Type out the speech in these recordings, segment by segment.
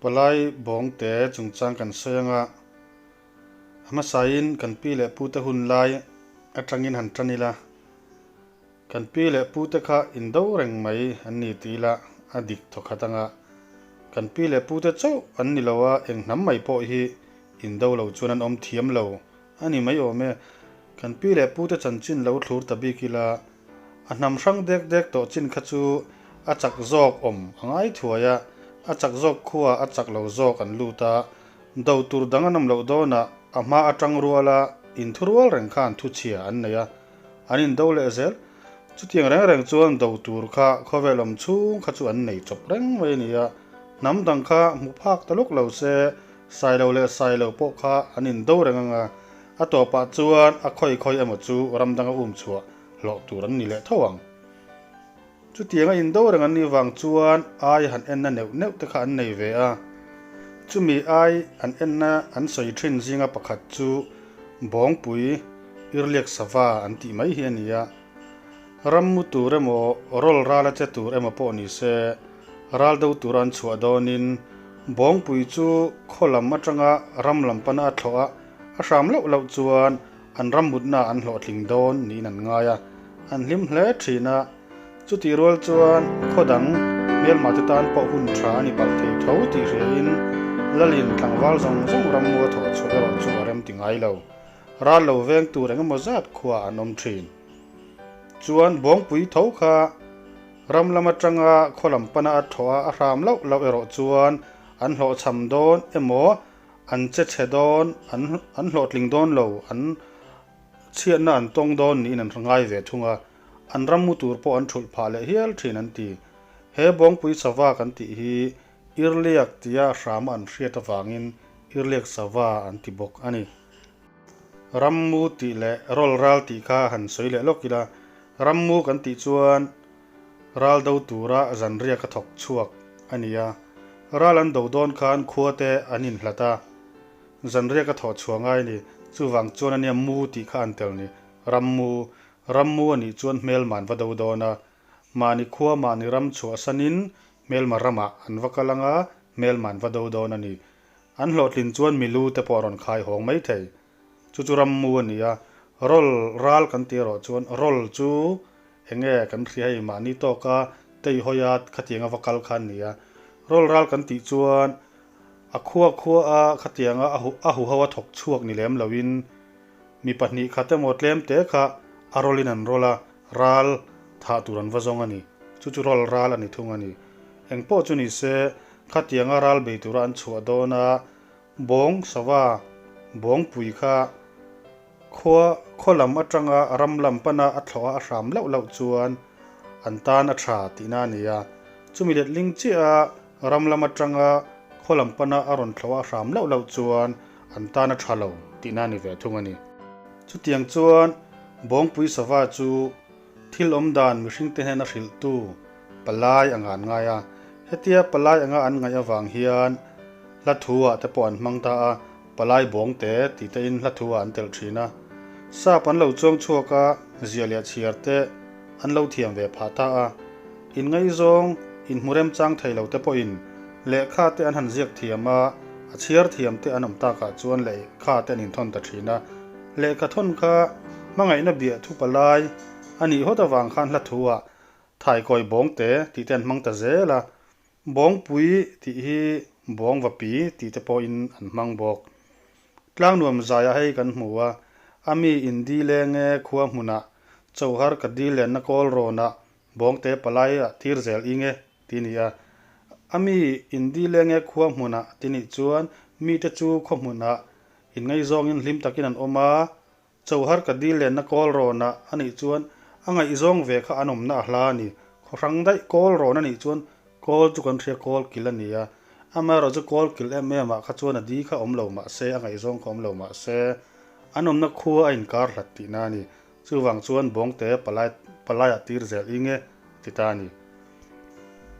Palai bawngte chungchang kan sawi anga a hmasain kan pi leh pute hun lai atangin han tan ila. Kan pi leh pute kha indo reng mai an ni ti ila a dik thawkhat anga kan pi leh pute chauh an ni lo a, eng hnam mai pawh hi indo lo chuan an awm thiam lo a ni mai awm e. Kan pi leh pute chanchin lo thlur ta bik ila a hnam hrang dek dek tawh chin kha chu a chak zawk awm a ngai thuai a, a chak zawk khua a chak lo zawk an lut a, do tur dang an awm loh dawnah a hma atang ruala inthurual reng khan thuchhia an nei a, an indo leh zel. Chutiang reng reng chuan do tur kha khawvel awm chhung kha chu an nei chawp reng mai a ni a, hnam dang kha hmu phak ta lawk lo se, Sailo leh Sailo pawh kha an indo reng ang a, a tawpah chuan a khawi khawi emaw chu ram danga um chhuah hlawh tur an ni leh tho ang. Chutianga indo reng an nih vang chuan ai han enna neuh neuh te kha an nei ve a. Chumi ai an enna an sawi thin zinga pakhat chu Bawngpui Irliak Sava an tih mai hi a ni a. Ram mu tur emaw, rawl rala che tur emaw pawh ni se, ral do tura an chhuah dawnin Bawngpui chu khaw lam atanga ram lam pana a thlawh a, a hram loh loh chuan an ram mutna an hlawhtling dawn niin an ngai a, an hlim hle thin a. Chutih rual chuan khaw dang hmelma te tan pawh hun tha a ni palh thei tho tih hriain Lalin tlangval zawng zawng ramngaw thawh chhuah erawh chu a rem ti ngai lo. Ral lo veng tur eng emaw zat khua an awm thin. Chuan Bawngpui tho kha ram lam atanga khaw lam pana a thawh a, a hram loh loh erawh chuan an hlawhchham dawn emaw an che chhe dawn, an an hlawhtling dawn lo, an chhiatna an tawng dawn niin an ngai ve thung a. An ram mu tur pawh an thulh phah leh hial thin an ti. He Bawngpui sava kan tih hi Irliak tia hrama an hriat avangin Irliak sava an ti bawk a ni. Rammu tih leh rawl ral tih kha han sawi leh lawk ila, Rammu kan tih chuan ral do tura zanriak a thawk chhuak a ni a. Ral an do dawn khan khua te an inhlat a, zanriak a thawh chhuah ngai a ni. Chuvang chuan a nia mu tih kha an tel ni. Rammu Rammu a nih chuan hmelma an va do dawn a, mahni khua mahni ram chhuahsanin hmelma ramah an va kal ang a, hmelma an va do dawn a ni. An hlawhtlin chuan milu te pawh a rawn khai hawng mai thei. Chu chu rammu a ni a, rawl ral kan tih erawh chuan rawl chu eng nge kan hria hei mahni tawka teihawi a khatianga va kal kha a ni a. Rawl ral kan tih chuan a khua khua a khatianga a huho a thawk chhuak ni lem loin Mi pahnih khat emaw tlem te kha a rawlin an rawl a, ral thah tur an va zawng a ni. Chu chu rawl ral a ni thung a ni. Eng pawh chu ni se, khatianga ral bei tura an chhuah dawn a, bawng sava bawngpui kha khua khaw lam atanga ram lam pana a thlawh a a hram loh loh chuan an tan a tha tihna a ni a. Chumi letling chiah a ram lam atanga khaw lam pana a rawn thlawh a a hram loh loh chuan an tan a tha lo tihna a ni ve thung a ni. Chutiang chuan Bawngpui sava chu thil awm dan mihringte hnena hrilhtu palai anga an ngai a. Hetia palai anga an ngaih avang hian hla thu ah te pawh an hmang ta a, palai bawngte tih te in hla thu ah an telh thin a. Sap an lo chuang chhuak a, ziah leh chhiar te an lo thiam ve phah ta a. Inngaihzawng, inhmu remchang thei lo te pawhin lehkha te an han ziak thiam a, a chhiar thiam te an awm takah chuan lehkha te an inthawn ta thin a. Lehkha thawn kha hmangaihna biah thu palai a nih hawt avang khan hla thu ah thaikawi bawngte tih te an hmang ta zel a, bawngpui tih hi bawngvapi tih te pawhin an hmang bawk. Tlangnuam zaiah hei kan hmu a, a mi indi leng e khua hmunah Chauhar ka dil lenna kawl rawnah Bawngte palai ah tir zel ing e ti ni a. A mi indi leng e khua hmunah ti nih chuan mite chu khaw hmunah inngaihzawngin hlim takin an awm a, Chauhar ka dil lenna kawl rawnah a nih chuan a ngaihzawng ve kha an awmna a hla a ni. Khaw hrang daih kawl rawn a nih chuan kawl chu kan hria kawl kil a ni a. Amaherawhchu kawl kil em em ah kha chuan a di kha awm lo mah se, a ngaihzawng kha awm lo mah se, an awmna khua a inkar hlat tihna a ni. Chuvang chuan Bawngte palai palaiah tir zel i nge ti ta a ni.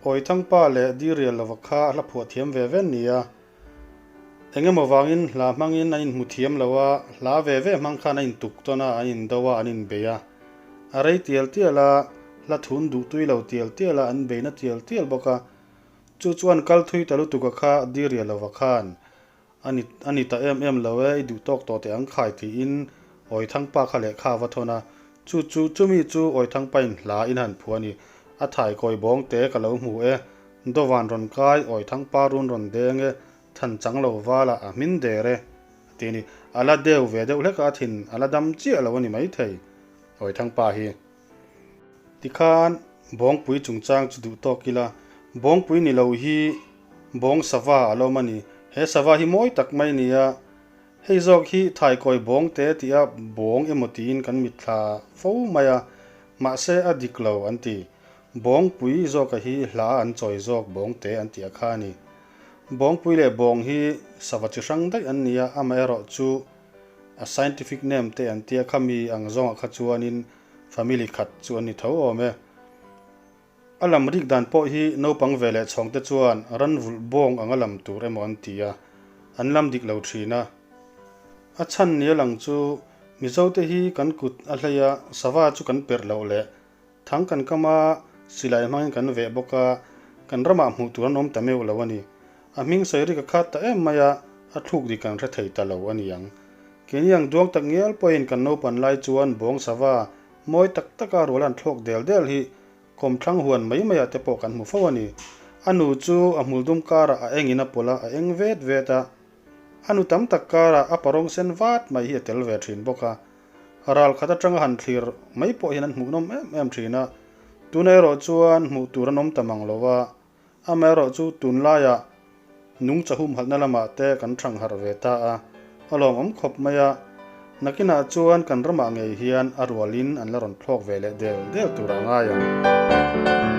Awithangpa leh Dirial lova kha a hla phuah thiam ve ve nia. Eng emaw vangin hla hmangin an inhmu thiam lo a, hla ve ve hmang khan a intuk tawn a, an indo a, an inbei a. A rei tial tial a, hla thun duh tui lo tial tial a, an beina tial tial bawk a. Chu chuan kal thui ta lutuk a kha Diria lova khan a ni a ni ta em em lo e, i duh tawk tawh teh ang khai tiin Awithangpa kha lehkha a va thawn a. Chu chu chumi chu Awithangpain hla in han phuah a ni. A thaikawi bawng te ka lo hmu e, Dawvan rawn kai, Awithangpa run rawn deng e, than chang lo vala a hmin der e a ti a ni. A la deu ve deuh hlek a, a thin a la dam chiah lo a ni maithei Awithangpa hi. Tikhan Bawngpui chungchang chu duh tawk ila, Bawngpui ni lo hi Bawng sava a lawm a ni. He sava hi mawi tak mai a ni a, hei zawk hi thaikawi bawngte tia bawng emaw tiin kan mitthla fo mai a, mahse a dik lo an ti. Bawngpui zawka hi hla an chawi zawk bawngte an tih a kha a ni. Bawngpui leh bawng hi sava chi hrang daih an ni a, amaherawh chu a scientific name te an tia kha mi ang zawngah kha chuanin family khat chu an ni tho awm e. A lam rik dan pawh hi naupang ve leh chhawngte chuan ran vulh bawng anga lam tur emaw an ti a, an lam dik lo thin a. A chhan ni a lang chu Mizote hi kan kut a hlei a, sava chu kan perh loh leh Thang kan kam a, silai hmangin kan veh bawk a, kan ramah hmuh tur an awm ta meuh lo a ni. A hming sawi rik a khat ta em mai a, a thluk dik kan hre thei ta lo a ni ang. Keini ang duang tak ngial pawhin kan naupan lai chuan bawng sava mawi tak taka rual an thlawk del del hi kawmthlang huan mai maiah te pawh kan hmu fo a ni. A nu chu a hmul dum karah a engin a pawlh a, a eng vet vet a. A nu tam tak karah a parawng sen vat mai hi a tel ve thin bawk a. Ral khat atanga han thlir mai pawh hian an hmuhnawm em em thin a, tuna erawh chuan hmuh tur an awm ta mang lo a, amaherawh chu tunlaiah nungcha humhalhna lamah te kan thang harh ve ta a, a lawmawm khawp mai a, nakinah chuan kan ramah ngei hian a rualin an la rawn thlawk ve leh del del tur a ngai ang.